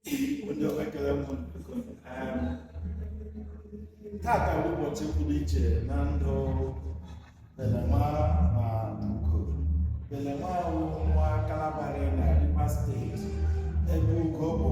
Ndị ọma, ekele m unu, biko. Tata bụ ụbọchị pụrụ iche na ndụ Belenwa na Ugo. Belenwa wụ nwa Kalabari na Rivers Steeti, ebe Ugo bụ